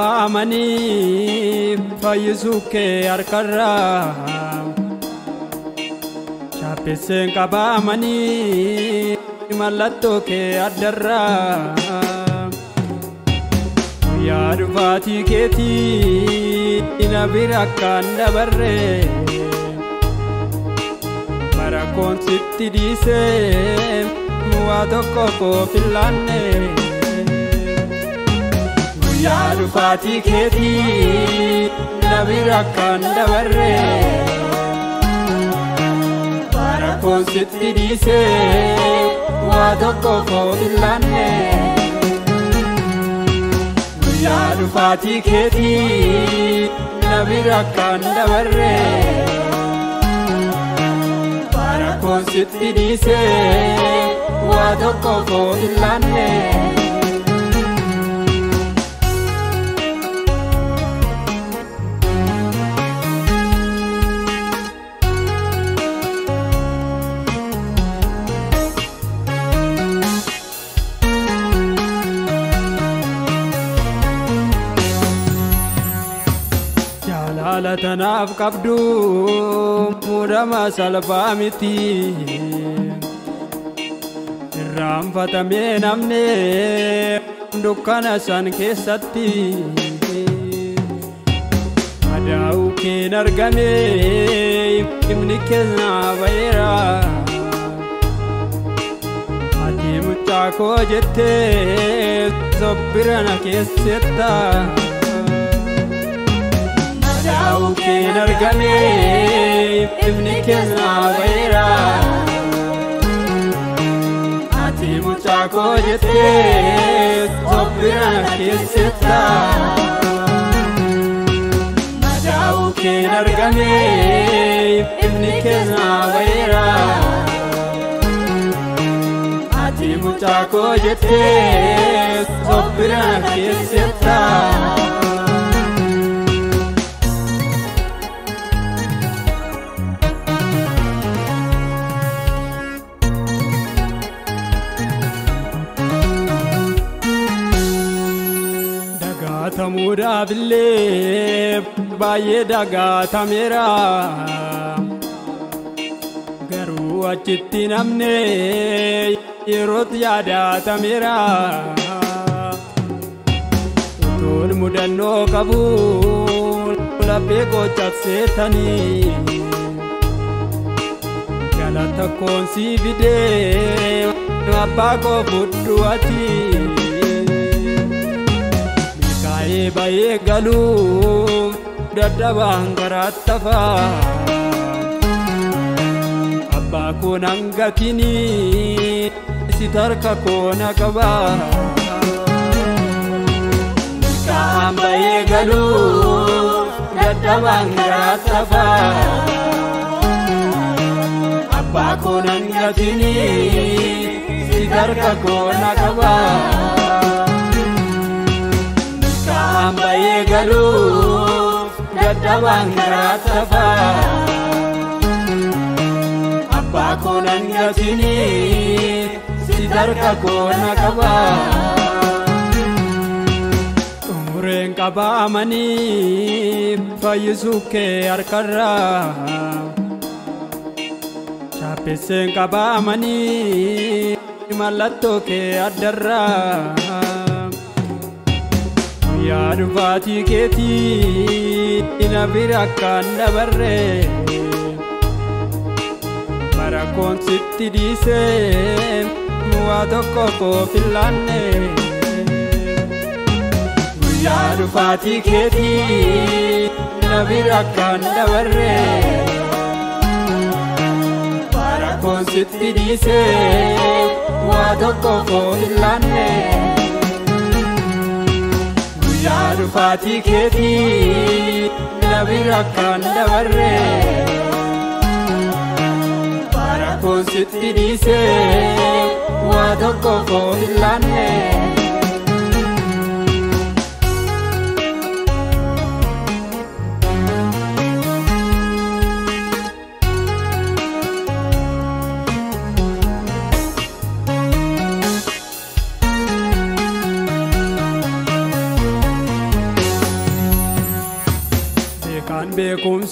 Qabaamanii fayyisuu kee harkarraa chaappesseen qabaamanii mallattoo kee addarraa guyyaa dhufaatii keetii na bira akkaan dabarre bara koon sitti dhiisee waa tokko koof hin laanne. Guyyaa dhufaatii keetii na bira akkaan dabarre bara koon sitti dhiisee waa tokko koof hin laanne. Guyyaa dhufaatii keetii na bira akkaan dabarre bara koon sitti dhiisee waa tokko koof hin laanne. Jaalala tanaaf qabdu muudama salphaa miti. Irraanfatamee namni dukkana san keessatti madaa'uu keen argame himni keenya ba'eera. Ati mucaa koo jettee sobbira na keessetta. Madaa'uu keen argame ifni keenya ba'eera. Ati mucaa koo jettee sobbira na keessetta. Madaa'uu keen argame ifni keenya ba'eera. Ati mucaa koo jettee sobbira na keessetta. Dagaatamuudhaaf illee baay'ee dagaatameera. Garuu achitti namni yerootti yaadatameera. Utuun mudannoo qabu laphee koo cabseetanii galata koon si fidee abbaa koo fudhu ati. Milkaa'ee baay'ee galuuf dadhabaan garaatti hafaa. Abbaa koo nan gatinii si tarka koo na qabaa. Milkaa'aan baay'ee galuuf dadhabaan garaatti hafaa. Abbaa koo nan gatinii si tarka koo na qabaa. Milkaa'aan baay'ee galuuf dadhabaan garaatti hafaa. Abbaa koo nan gatinii si tarka koo na qabaa. Xumureen qabaamanii fayyisuu kee harkarraa chaappesseen qabaamanii mallattoo kee addarraa. Guyyaa dhufaatii keetii na bira akkaan dabarre bara koon sitti dhiisee waa tokko koof hin laanne. Guyyaa dhufaatii keetii na bira akkaan dabarre bara koon sitti dhiisee waa tokko koof hin laanne. Guyyaa dhufaatii keetii na bira akkaan dabarre bara koon sitti dhiisee waa tokko koof hin laanne.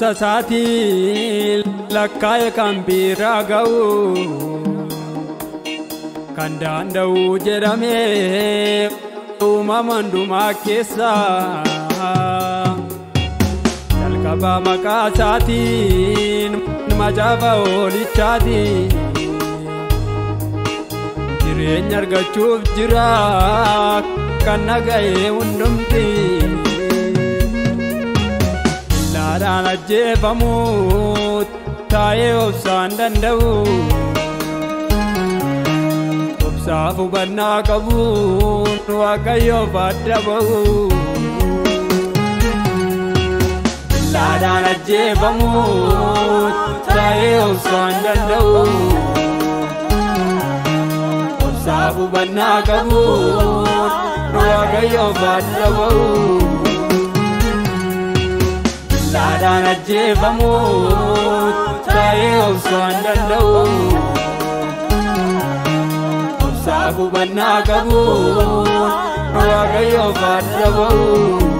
Lakkoobsa isaatii lakkaa'e kan biraa ga'u, kan danda'u jedhamee uumama hundumaa keessa. Jalqaba maqaa isaatiin macaafa hoolichaatiin jireenya argachuuf jira kan naga'e hundumti. Billaadhaan ajjeefamu taa'ee obsaan danda'u, obsaaf hubannaa qabuun Waaqayyoof adda ba'u. Billaadhaan ajjeefamu taa'ee obsaan danda'u, obsaaf hubannaa qabuun Waaqayyoof adda ba'u. Billaadhaan ajjeefamu taa'ee obsaan danda'u, obsaaf hubannaa qabuun Waaqayyoof adda ba'u.